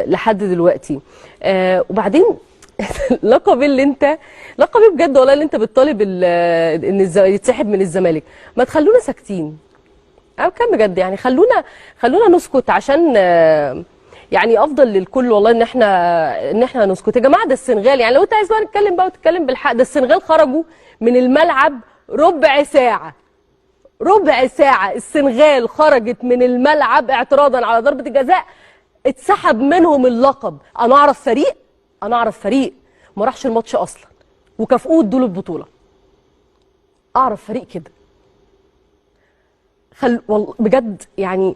لحد دلوقتي. وبعدين لقب اللي انت لقب إيه بجد والله اللي انت بتطالب ان يتسحب من الزمالك. ما تخلونا ساكتين او كان بجد يعني، خلونا نسكت عشان يعني افضل للكل والله ان احنا نسكت يا جماعه. ده السنغال، يعني لو انت عايز بقى نتكلم بقى وتتكلم بالحق، ده السنغال خرجوا من الملعب ربع ساعة، ربع ساعة السنغال خرجت من الملعب اعتراضا على ضربه الجزاء، اتسحب منهم اللقب. انا اعرف فريق ما راحش الماتش اصلا وكافئوه ادوا له البطوله. اعرف فريق كده. والله بجد يعني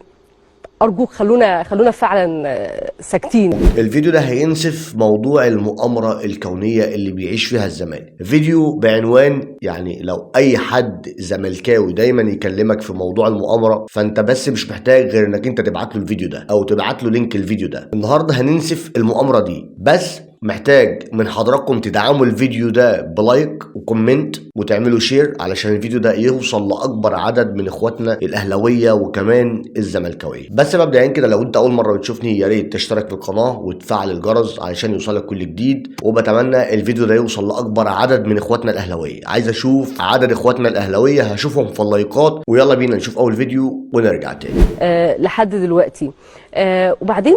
ارجوك خلونا فعلا ساكتين. الفيديو ده هينسف موضوع المؤامرة الكونية اللي بيعيش فيها الزمالك. فيديو بعنوان يعني لو اي حد زملكاوي دايما يكلمك في موضوع المؤامرة فانت بس مش محتاج غير انك انت تبعت له الفيديو ده او تبعت له link الفيديو ده. النهاردة هننسف المؤامرة دي، بس محتاج من حضراتكم تدعموا الفيديو ده ب like و comment وتعملوا share علشان الفيديو ده يوصل لاكبر عدد من اخواتنا الاهلاوية وكمان الزملكاويه. بس مبدئيا كده لو انت اول مرة بتشوفني يا ريت تشترك في القناة وتفعل الجرس علشان يوصلك كل جديد، وبتمنى الفيديو ده يوصل لاكبر عدد من اخواتنا الاهلاوية. عايز اشوف عدد اخواتنا الاهلاوية، هشوفهم في اللايكات. ويلا بينا نشوف اول فيديو ونرجع تاني. لحد دلوقتي. وبعدين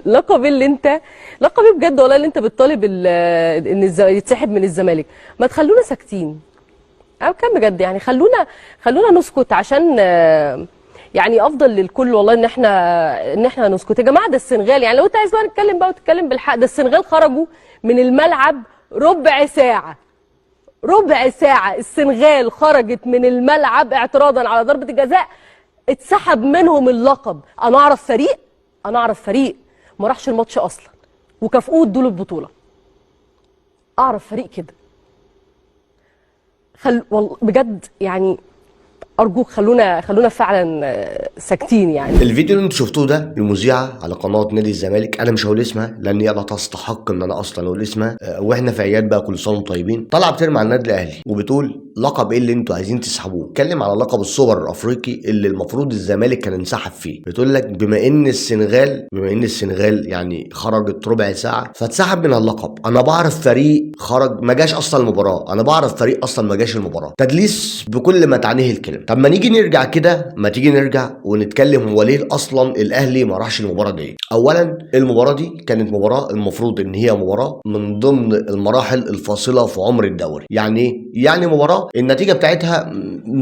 لقب اللي انت لقب إيه بجد والله اللي انت بتطالب ان يتسحب من الزمالك. ما تخلونا ساكتين او كان بجد يعني، خلونا نسكت عشان يعني افضل للكل والله ان احنا نسكت يا جماعه. ده السنغال، يعني لو انت عايز بقى نتكلم بقى وتتكلم بالحق، ده السنغال خرجوا من الملعب ربع ساعة، ربع ساعة السنغال خرجت من الملعب اعتراضا على ضربه الجزاء، اتسحب منهم اللقب. انا اعرف فريق ما راحش الماتش اصلا وكافئوه ادوا له البطوله. اعرف فريق كده. والله بجد يعني ارجوك خلونا فعلا ساكتين يعني. الفيديو اللي انتوا شفتوه ده المذيعه على قناة نادي الزمالك، انا مش هقول اسمها لان هي لا تستحق ان انا اصلا اقول اسمها. واحنا في عياد بقى كل سنة وانتم طيبين، طالعه بترمي على النادي الاهلي وبتقول لقب ايه اللي انتوا عايزين تسحبوه. اتكلم على لقب السوبر الافريقي اللي المفروض الزمالك كان انسحب فيه. بتقول لك بما ان السنغال يعني خرجت ربع ساعة فاتسحب منها اللقب. انا بعرف فريق خرج ما جاش اصلا المباراة، انا بعرف فريق اصلا ما جاش المباراة. تدليس بكل ما تعنيه الكلمة. طب ما نيجي نرجع كده، ما تيجي نرجع ونتكلم هو ليه اصلا الاهلي ما راحش المباراة دي. اولا المباراة دي كانت مباراة المفروض ان هي مباراة من ضمن المراحل الفاصلة في عمر الدوري. يعني ايه؟ يعني مباراة النتيجة بتاعتها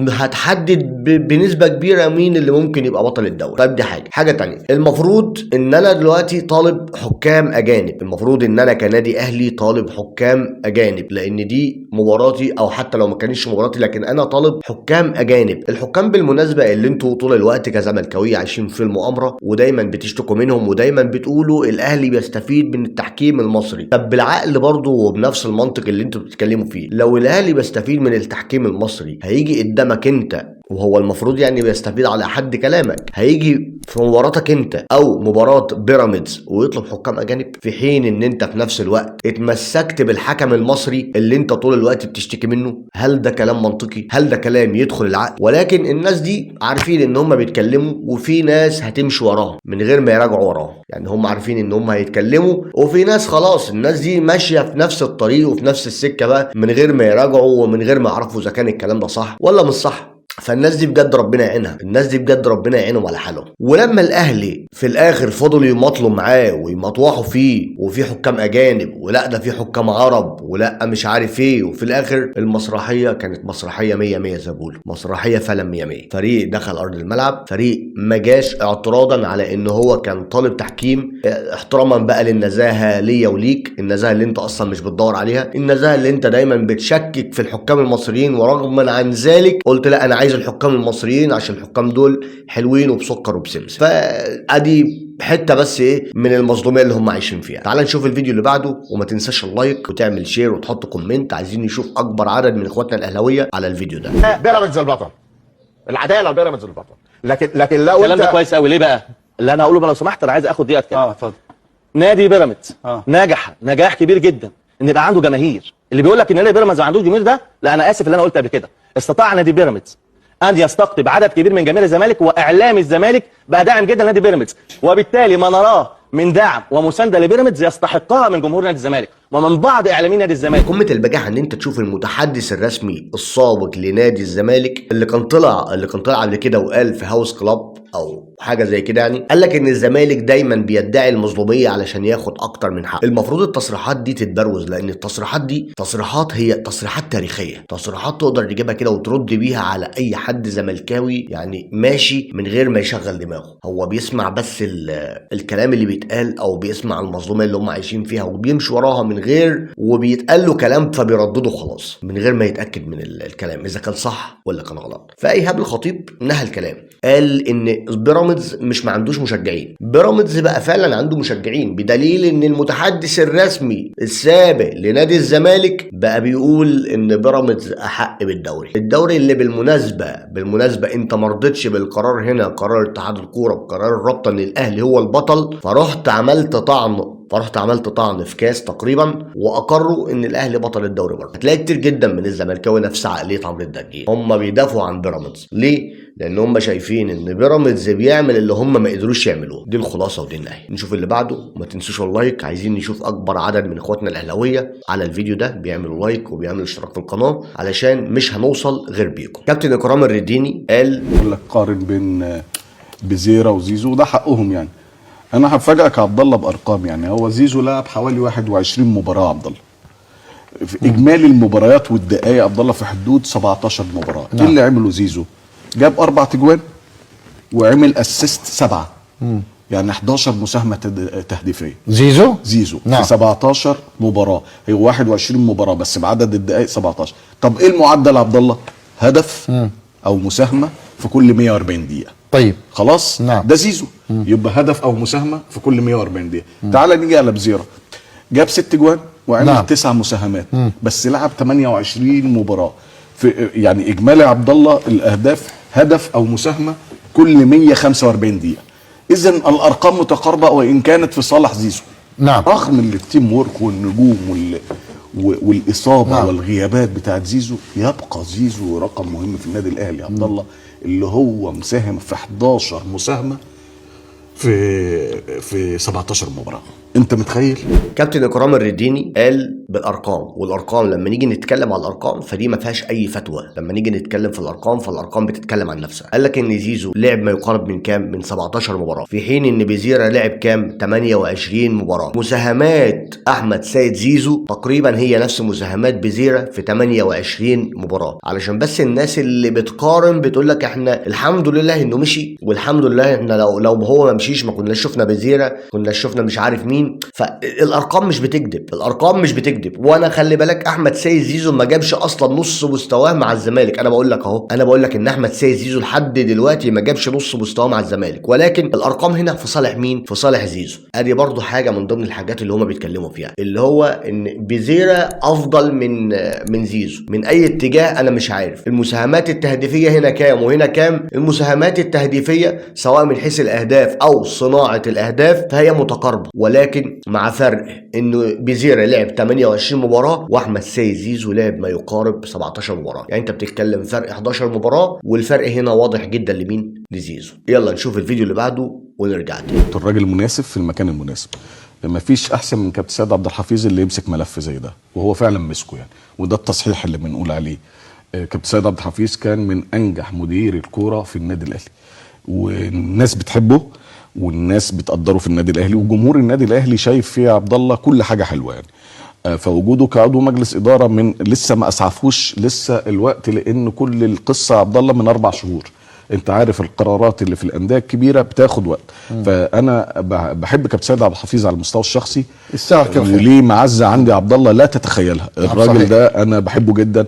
هتحدد بنسبة كبيرة مين اللي ممكن يبقى بطل الدوري. طيب دي حاجة. حاجة تانية، المفروض ان انا دلوقتي طالب حكام اجانب، المفروض ان انا كنادي اهلي طالب حكام اجانب لان دي مباراتي، او حتى لو ما كانتش مباراتي لكن انا طالب حكام اجانب. الحكام بالمناسبة اللي انتوا طول الوقت كزملكاويه عايشين في المؤامرة ودايما بتشتكوا منهم ودايما بتقولوا الاهلي بيستفيد من التحكيم المصري. طب بالعقل برضه وبنفس المنطق اللي انتوا بتتكلموا فيه، لو الاهلي بيستفيد من التحكيم المصري هيجي قدامك انت، وهو المفروض يعني بيستفيد على حد كلامك، هيجي في مباراتك انت او مباراة بيراميدز ويطلب حكام اجانب، في حين ان انت في نفس الوقت اتمسكت بالحكم المصري اللي انت طول الوقت بتشتكي منه؟ هل ده كلام منطقي؟ هل ده كلام يدخل العقل؟ ولكن الناس دي عارفين ان هم بيتكلموا وفي ناس هتمشي وراهم من غير ما يراجعوا وراهم، يعني هم عارفين ان هم هيتكلموا وفي ناس خلاص الناس دي ماشية في نفس الطريق وفي نفس السكة بقى من غير ما يراجعوا ومن غير ما يعرفوا اذا كان الكلام ده صح ولا مش صح. فالناس دي بجد ربنا يعينها، الناس دي بجد ربنا يعينهم على حالهم. ولما الاهلي في الاخر فضلوا يماطلوا معاه ويمطوحوا فيه، وفي حكام اجانب ولا ده في حكام عرب ولا مش عارف ايه، وفي الاخر المسرحية كانت مسرحية 100 100 زي ما بيقولوا، مسرحية فعلا 100 100. فريق دخل ارض الملعب، فريق ما جاش اعتراضا على ان هو كان طالب تحكيم، احتراما بقى للنزاهه ليا وليك، النزاهة اللي انت اصلا مش بتدور عليها، النزاهة اللي انت دايما بتشكك في الحكام المصريين، ورغما عن ذلك قلت لا انا عايز الحكام المصريين عشان الحكام دول حلوين وبسكر وبسمسم. فادي حتة بس ايه من المظلوميه اللي هم عايشين فيها. تعال نشوف الفيديو اللي بعده، وما تنساش ال like وتعمل share وتحط comment، عايزين نشوف اكبر عدد من اخواتنا الاهلاوية على الفيديو ده. بيراميدز البطل، العدالة بيراميدز البطل، لكن لو الكلام انت ده كويس قوي. ليه بقى اللي انا هقوله بقى؟ لو سمحت انا عايز اخد دقيقة كده. اتفضل. نادي بيراميدز نجح نجاح كبير جدا ان يبقى عنده جماهير. اللي بيقول لك ان نادي بيراميدز ما عندوش جماهير ده، لا انا اسف، اللي انا قلت قبل كده، استطاع نادي بيراميدز ان يستقطب عدد كبير من جماهير الزمالك، واعلام الزمالك بقى داعم جدا لنادي بيراميدز، وبالتالي ما نراه من دعم ومسانده لبيراميدز يستحقها من جمهور نادي الزمالك ومن بعض اعلاميين نادي الزمالك. قمة البجاحة ان انت تشوف المتحدث الرسمي السابق لنادي الزمالك اللي كان طلع قبل كده وقال في هاوس كلاب او حاجة زي كده، يعني قال لك ان الزمالك دايما بيدعي المظلوميه علشان ياخد اكتر من حقه. المفروض التصريحات دي تتبروز، لان التصريحات دي تصريحات، هي تصريحات تاريخية، تصريحات تقدر تجيبها كده وترد بيها على اي حد زملكاوي يعني ماشي من غير ما يشغل دماغه، هو بيسمع بس الكلام اللي بيتقال او بيسمع المظلوميه اللي هم عايشين فيها وبيمشي وراها من غير، وبيتقال له كلام فبيردده خلاص من غير ما يتاكد من الكلام اذا كان صح ولا كان غلط. فايهاب الخطيب نهى الكلام، قال ان بيراميدز مش ما عندوش مشجعين، بيراميدز بقى فعلا عنده مشجعين، بدليل ان المتحدث الرسمي السابق لنادي الزمالك بقى بيقول ان بيراميدز احق بالدوري، الدوري اللي بالمناسبة انت ما رضيتش بالقرار هنا، قرار اتحاد الكورة بقرار الرابطة ان الاهلي هو البطل، فرحت عملت طعن في كاس تقريبا واقروا ان الاهلي بطل الدوري برضه. هتلاقي كتير جدا من الزملكاوي نفس عقلية عمرو الدجيل، هم بيدافعوا عن بيراميدز ليه؟ لان هم شايفين ان بيراميدز بيعمل اللي هم ما قدروش يعملوه. دي الخلاصة ودي النهاية. نشوف اللي بعده، وما تنسوش ال like، عايزين نشوف اكبر عدد من اخواتنا الاهلاوية على الفيديو ده بيعملوا like وبيعملوا اشتراك في القناة، علشان مش هنوصل غير بيكم. كابتن اكرام الرديني قال، بقول لك قارن بين بزيره وزيزو وده حقهم يعني. انا هفاجئك يا عبد الله بارقام، يعني هو زيزو لعب حوالي 21 مباراة يا عبد الله، في اجمالي المباريات والدقائق يا عبد الله في حدود 17 مباراة. ايه اللي عمله زيزو؟ جاب 4 اجوان وعمل assist 7، يعني 11 مساهمة تهديفيه زيزو نعم. في 17 مباراة، هي 21 مباراة بس بعدد الدقائق 17. طب ايه المعدل يا عبد الله؟ هدف او مساهمة في كل 140 دقيقة. طيب خلاص نعم. ده زيزو. يبقى هدف او مساهمة في كل 140 دقيقة. تعال نيجي على بزيره، جاب 6 اجوان وعمل نعم. 9 مساهمات، بس لعب 28 مباراة. في يعني اجمالي عبد الله الاهداف هدف او مساهمة كل 145 دقيقة. اذا الارقام متقاربة وان كانت في صالح زيزو. نعم. رغم ال teamwork والنجوم والاصابه نعم. والغيابات بتاعت زيزو، يبقى زيزو رقم مهم في النادي الاهلي يا عبد الله، اللي هو مساهم في 11 مساهمة في 17 مباراة. انت متخيل؟ كابتن اكرام الرديني قال بالارقام، والارقام لما نيجي نتكلم على الارقام فدي ما فيهاش اي فتوى، لما نيجي نتكلم في الارقام فالارقام بتتكلم عن نفسها. قال لك ان زيزو لعب ما يقارب من كام؟ من 17 مباراة، في حين ان بزيره لعب كام؟ 28 مباراة. مساهمات احمد سيد زيزو تقريبا هي نفس مساهمات بزيره في 28 مباراة. علشان بس الناس اللي بتقارن بتقول لك احنا الحمد لله انه مشي، والحمد لله احنا لو هو ما مشيش ما كناش شفنا بزيره، كنا شفنا مش عارف مين. فالارقام مش بتكذب، الارقام مش بتكذب. وانا خلي بالك احمد سيد زيزو ما جابش اصلا نص مستواه مع الزمالك، انا بقول لك اهو، انا بقول لك ان احمد سيد زيزو لحد دلوقتي ما جابش نص مستواه مع الزمالك، ولكن الارقام هنا في صالح مين؟ في صالح زيزو. ادي برضو حاجة من ضمن الحاجات اللي هما بيتكلموا فيها، اللي هو ان بزيره افضل من زيزو من اي اتجاه انا مش عارف. المساهمات التهديفيه هنا كام وهنا كام؟ المساهمات التهديفيه سواء من حيث الاهداف او صناعة الاهداف فهي متقاربة، ولكن مع فرق انه بزيره لعب 28 مباراة واحمد سيد زيزو لعب ما يقارب 17 مباراة، يعني انت بتتكلم فرق 11 مباراة، والفرق هنا واضح جدا لمين؟ لزيزو. يلا نشوف الفيديو اللي بعده ونرجع تاني. الراجل المناسب في المكان المناسب، ما فيش احسن من كابتن سيد عبد الحفيظ اللي يمسك ملف زي ده، وهو فعلا مسكه يعني، وده التصحيح اللي بنقول عليه. كابتن سيد عبد الحفيظ كان من انجح مدير الكورة في النادي الاهلي، والناس بتحبه والناس بتقدره في النادي الاهلي، وجمهور النادي الاهلي شايف فيه عبد الله كل حاجة حلوة يعني. فوجوده كعضو مجلس ادارة من لسه ما اسعفوش لسه الوقت، لان كل القصة عبد الله من 4 شهور، انت عارف القرارات اللي في الاندية الكبيرة بتاخد وقت. فانا بحب كابتن سيد عبد الحفيظ على المستوى الشخصي، وليه معزة عندي عبد الله لا تتخيلها. الراجل ده انا بحبه جدا،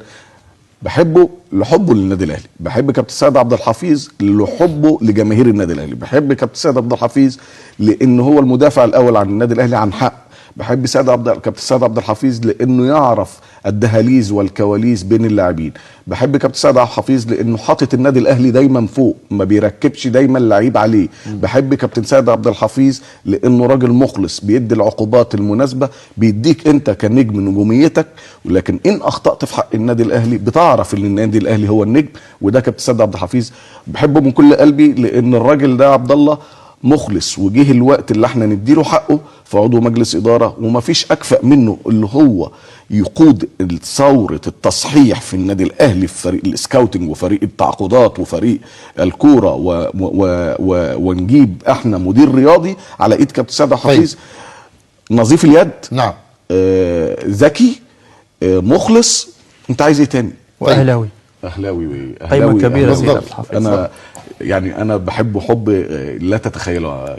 بحبه لحبه للنادي الاهلي، بحب كابتن سيد عبد الحفيظ لحبه لجماهير النادي الاهلي، بحب كابتن سيد عبد الحفيظ لان هو المدافع الاول عن النادي الاهلي عن حق، بحب كابتن سيد عبد الحفيظ لانه يعرف الدهاليز والكواليس بين اللاعبين، بحب كابتن سيد عبد الحفيظ لانه حاطط النادي الاهلي دايما فوق، ما بيركبش دايما لعيب عليه، بحب كابتن سيد عبد الحفيظ لانه راجل مخلص بيدي العقوبات المناسبة، بيديك انت كنجم نجوميتك، ولكن ان اخطات في حق النادي الاهلي بتعرف ان النادي الاهلي هو النجم. وده كابتن سيد عبد الحفيظ بحبه من كل قلبي، لان الراجل ده عبد الله مخلص، وجه الوقت اللي احنا نديله حقه في عضو مجلس ادارة، ومفيش اكفأ منه اللي هو يقود ثورة التصحيح في النادي الاهلي، في فريق ال scouting وفريق التعاقدات وفريق الكورة و و و ونجيب احنا مدير رياضي على ايد كابتن سيد حفيظ. نظيف اليد، نعم، ذكي، مخلص. انت عايز ايه تاني؟ واهلاوي. اهلاوي، قيمة كبيرة أهلاوي. بالضبط. انا يعني انا بحبه حب لا تتخيله.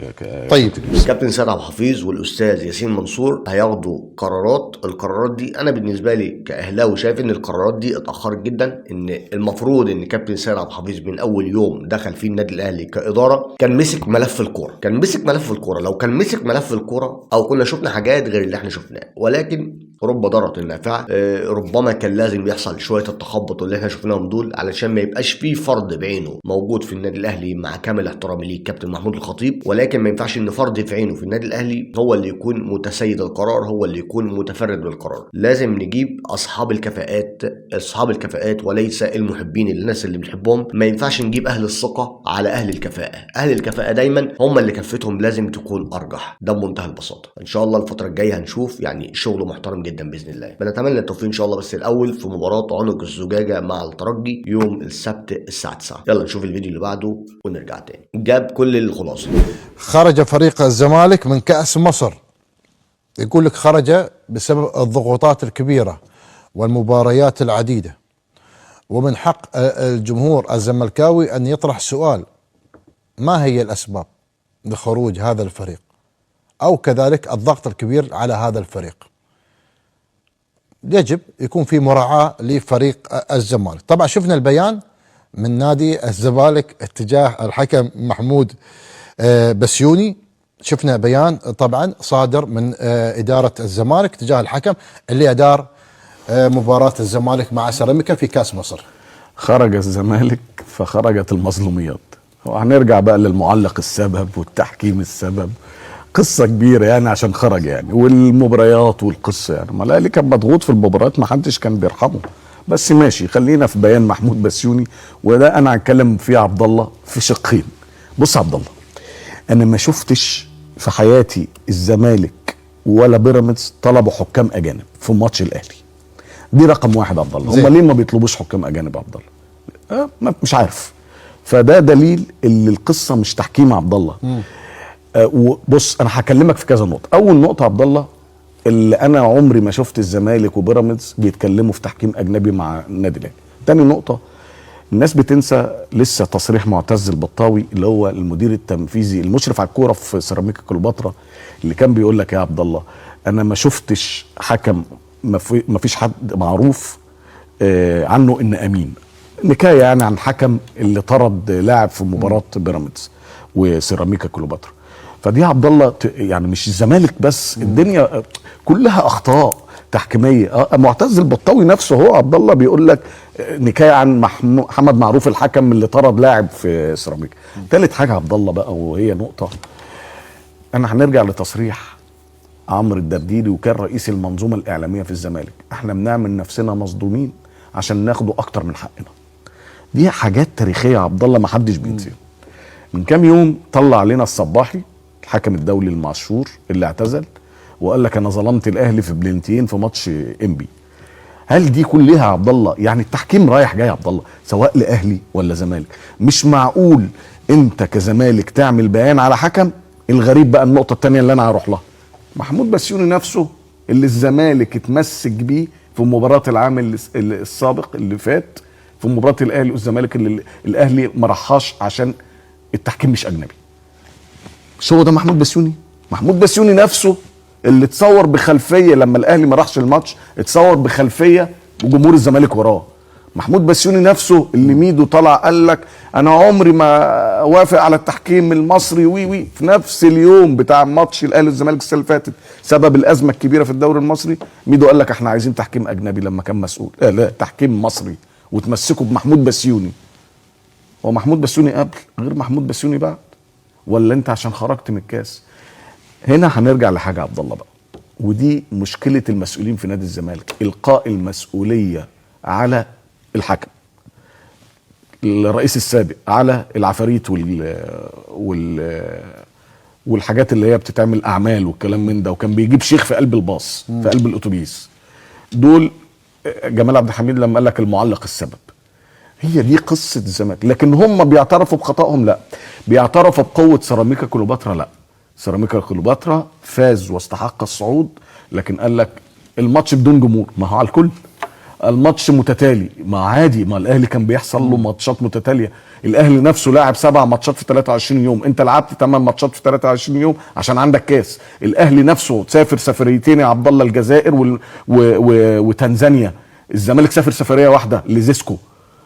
طيب. الكابتن سيد عبد الحفيظ والاستاذ ياسين منصور هياخدوا قرارات. القرارات دي انا بالنسبة لي كاهلاوي شايف ان القرارات دي اتاخرت جدا. ان المفروض ان كابتن سيد عبد الحفيظ من اول يوم دخل فيه النادي الاهلي كادارة كان مسك ملف الكورة، كان مسك ملف الكورة. لو كان مسك ملف الكورة او كنا شفنا حاجات غير اللي احنا شفناه، ولكن رب ضارة نافعة. ربما كان لازم يحصل شوية التخبط اللي احنا شفناهم دول علشان ما يبقاش في فرد بعينه موجود في النادي الاهلي، مع كامل احترامي ليه كابتن محمود الخطيب، ولكن ما ينفعش ان فرد في عينه في النادي الاهلي هو اللي يكون متسيد القرار، هو اللي يكون متفرد بالقرار. لازم نجيب اصحاب الكفاءات، اصحاب الكفاءات وليس المحبين، الناس اللي بنحبهم. ما ينفعش نجيب اهل الثقة على اهل الكفاءة. اهل الكفاءة دايما هم اللي كفتهم لازم تكون ارجح، ده بمنتهى البساطة. ان شاء الله الفترة الجاية هنشوف يعني شغل محترم جدا باذن الله. بنتمنى التوفيق ان شاء الله. بس الاول في مباراة عنق الزجاجة مع الترجي يوم السبت الساعة 9. يلا نشوف الفيديو اللي بعده ونرجع تاني. جاب كل الخلاصة. خرج فريق الزمالك من كأس مصر، يقول لك خرج بسبب الضغوطات الكبيرة والمباريات العديدة، ومن حق الجمهور الزملكاوي أن يطرح سؤال: ما هي الأسباب لخروج هذا الفريق، أو كذلك الضغط الكبير على هذا الفريق؟ يجب يكون في مراعاة لفريق الزمالك. طبعا شفنا البيان من نادي الزمالك اتجاه الحكم محمود بسيوني، شفنا بيان طبعا صادر من إدارة الزمالك تجاه الحكم اللي أدار مباراة الزمالك مع سيراميكا في كأس مصر. خرج الزمالك فخرجت المظلوميات. وهنرجع بقى للمعلق السبب والتحكيم السبب، قصة كبيرة يعني عشان خرج يعني، والمباريات والقصه يعني. ما الاهلي كان مضغوط في المباريات، ما حدش كان بيرحمه. بس ماشي، خلينا في بيان محمود بسيوني، وده انا هتكلم فيه عبد الله في شقين. بص عبد الله، انا ما شفتش في حياتي الزمالك ولا بيراميدز طلبوا حكام اجانب في ماتش الاهلي. دي رقم واحد عبد الله. هم ليه ما بيطلبوش حكام اجانب عبد الله؟ مش عارف. فده دليل ان القصة مش تحكيم عبد الله. وبص انا هكلمك في كذا نقطة. اول نقطة عبد الله، اللي انا عمري ما شفت الزمالك وبيراميدز بيتكلموا في تحكيم اجنبي مع النادي الاهلي. تاني نقطة، الناس بتنسى لسه تصريح معتز البطاوي اللي هو المدير التنفيذي المشرف على الكورة في سيراميكا كليوباترا، اللي كان بيقول لك يا عبد الله انا ما شفتش حكم، ما فيش حد معروف عنه ان امين. نكاية يعني عن حكم اللي طرد لاعب في مباراة بيراميدز وسيراميكا كليوباترا. فدي عبد الله يعني مش الزمالك بس، الدنيا كلها اخطاء تحكيميه. معتز البطاوي نفسه هو عبد الله بيقول لك نكاية عن محمد معروف الحكم اللي طرد لاعب في سيراميكا. ثالث حاجة عبد الله بقى، وهي نقطة انا هنرجع لتصريح عمرو الدرديري وكان رئيس المنظومة الاعلامية في الزمالك، احنا بنعمل نفسنا مصدومين عشان ناخده اكتر من حقنا. دي حاجات تاريخية عبد الله ما حدش بينساها. من كام يوم طلع علينا الصباحي الحكم الدولي المشهور اللي اعتزل وقال لك انا ظلمت الاهلي في بلنتيين في ماتش انبي. هل دي كلها عبد الله؟ يعني التحكيم رايح جاي عبد الله، سواء لاهلي ولا زمالك. مش معقول انت كزمالك تعمل بيان على حكم. الغريب بقى النقطة الثانية اللي انا هروح لها، محمود بسيوني نفسه اللي الزمالك اتمسك بيه في مباراة العام السابق اللي فات، في مباراة الاهلي والزمالك اللي الاهلي ما راحهاش عشان التحكيم مش اجنبي. مش هو ده محمود بسيوني؟ محمود بسيوني نفسه اللي اتصور بخلفيه لما الاهلي ما راحش الماتش، اتصور بخلفيه وجمهور الزمالك وراه. محمود بسيوني نفسه اللي ميدو طلع قال لك انا عمري ما وافق على التحكيم المصري وي وي، في نفس اليوم بتاع ماتش الاهلي والزمالك السنة اللي فاتت سبب الازمة الكبيرة في الدوري المصري، ميدو قال لك احنا عايزين تحكيم اجنبي لما كان مسؤول، لا تحكيم مصري، وتمسكوا بمحمود بسيوني. هو محمود بسيوني قبل غير محمود بسيوني بعد؟ ولا انت عشان خرجت من الكاس؟ هنا هنرجع لحاجة عبد الله بقى، ودي مشكلة المسؤولين في نادي الزمالك، القاء المسؤولية على الحكم الرئيس السابق، على العفاريت وال وال والحاجات اللي هي بتتعمل اعمال والكلام من ده، وكان بيجيب شيخ في قلب الباص في قلب الاتوبيس. دول جمال عبد الحميد لما قال لك المعلق السبب. هي دي قصة الزمالك. لكن هم بيعترفوا بخطأهم؟ لا. بيعترفوا بقوة سيراميكا كليوباترا؟ لا. سيراميكا كليوباترا فاز واستحق الصعود، لكن قال لك الماتش بدون جمهور، ما هو على الكل. الماتش متتالي، ما عادي، ما الاهلي كان بيحصل له ماتشات متتالية. الاهلي نفسه لاعب 7 ماتشات في 23 يوم، انت لعبت 8 ماتشات في 23 يوم عشان عندك كاس. الاهلي نفسه سافر سفريتين يا عبد الله، الجزائر وتنزانيا. الزمالك سافر سفرية واحدة لزيسكو.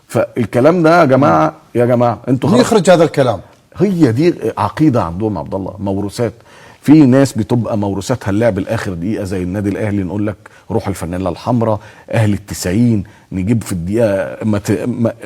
فالكلام ده يا جماعة، يا جماعة انتوا مين يخرج هذا الكلام؟ هي دي عقيدة عندهم يا عبد الله، موروثات. في ناس بتبقى موروثاتها اللعب الاخر دقيقة زي النادي الاهلي، نقول لك روح الفانيلا الحمراء، اهلي 90 نجيب في الدقيقة،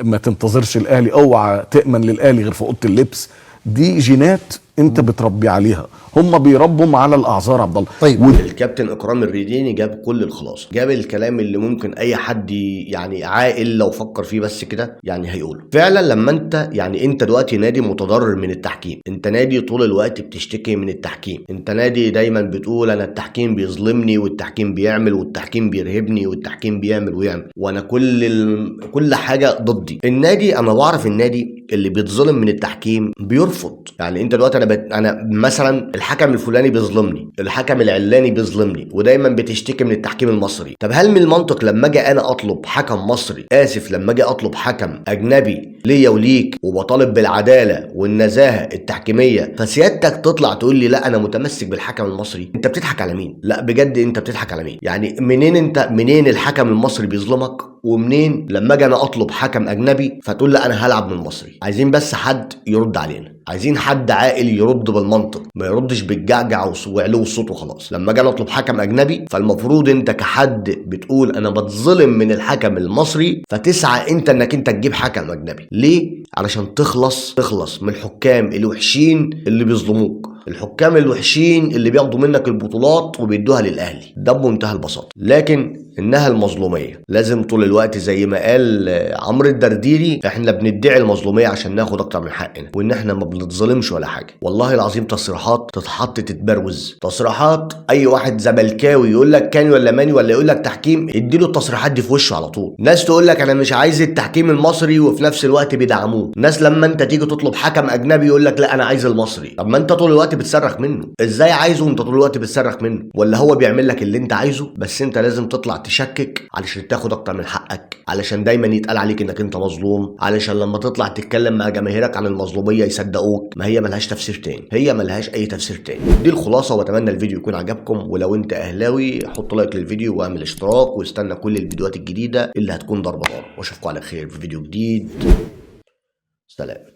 ما تنتظرش الاهلي، اوعى تامن للاهلي غير في اوضة اللبس. دي جينات انت بتربي عليها، هم بيربوا على الاعذار عبد الله. طيب الكابتن اكرام الريديني جاب كل الخلاصة، جاب الكلام اللي ممكن اي حد يعني عاقل لو فكر فيه بس كده يعني هيقوله. فعلا لما انت يعني انت دلوقتي نادي متضرر من التحكيم، انت نادي طول الوقت بتشتكي من التحكيم، انت نادي دايما بتقول انا التحكيم بيظلمني والتحكيم بيعمل والتحكيم بيرهبني والتحكيم بيعمل ويعمل، وانا كل حاجة ضدي. النادي انا بعرف النادي اللي بيتظلم من التحكيم بيرفض. يعني انت دلوقتي انا مثلا الحكم الفلاني بيظلمني، الحكم العلاني بيظلمني، ودايما بتشتكي من التحكيم المصري. طب هل من المنطق لما اجي انا اطلب حكم مصري، اسف لما اجي اطلب حكم اجنبي ليا وليك وبطالب بالعدالة والنزاهة التحكيميه، فسيادتك تطلع تقول لي لا انا متمسك بالحكم المصري؟ انت بتضحك على مين؟ لا بجد انت بتضحك على مين؟ يعني منين انت، منين الحكم المصري بيظلمك، ومنين لما اجي انا اطلب حكم اجنبي فتقول لا انا هلعب من المصري؟ عايزين بس حد يرد علينا، عايزين حد عاقل يرد بالمنطق، ما يردش بالجعجع وعلو الصوت وخلاص. لما اجي اطلب حكم اجنبي فالمفروض انت كحد بتقول انا بتظلم من الحكم المصري، فتسعى انت انك انت تجيب حكم اجنبي. ليه؟ علشان تخلص من الحكام الوحشين اللي بيظلموك، الحكام الوحشين اللي بياخدوا منك البطولات وبيدوها للاهلي. ده بمنتهى البساطة. لكن انها المظلوميه لازم طول الوقت زي ما قال عمرو الدرديري، احنا بندعي المظلوميه عشان ناخد اكتر من حقنا، وان احنا ما بنتظلمش ولا حاجة. والله العظيم تصريحات تتحط تتبروز، تصريحات اي واحد زملكاوي يقول لك كاني ولا ماني ولا يقول لك تحكيم، اديله التصريحات دي في وشه على طول. ناس تقول لك انا مش عايز التحكيم المصري وفي نفس الوقت بيدعموه. ناس لما انت تيجي تطلب حكم اجنبي يقول لك لا انا عايز المصري. طب ما انت طول الوقت بتصرخ منه، ازاي عايزه وانت طول الوقت بتصرخ منه؟ ولا هو بيعمل لك اللي انت عايزه، بس انت لازم تطلع تشكك علشان تاخد اكتر من حقك، علشان دايما يتقال عليك انك انت مظلوم، علشان لما تطلع تتكلم مع جماهيرك عن المظلوميه يصدقوك. ما هي ملهاش تفسير تاني، هي ملهاش اي تفسير تاني. دي الخلاصة، واتمنى الفيديو يكون عجبكم. ولو انت اهلاوي حط like للفيديو واعمل اشتراك، واستنى كل الفيديوهات الجديدة اللي هتكون ضربه نار. واشوفكم على خير في فيديو جديد. سلام.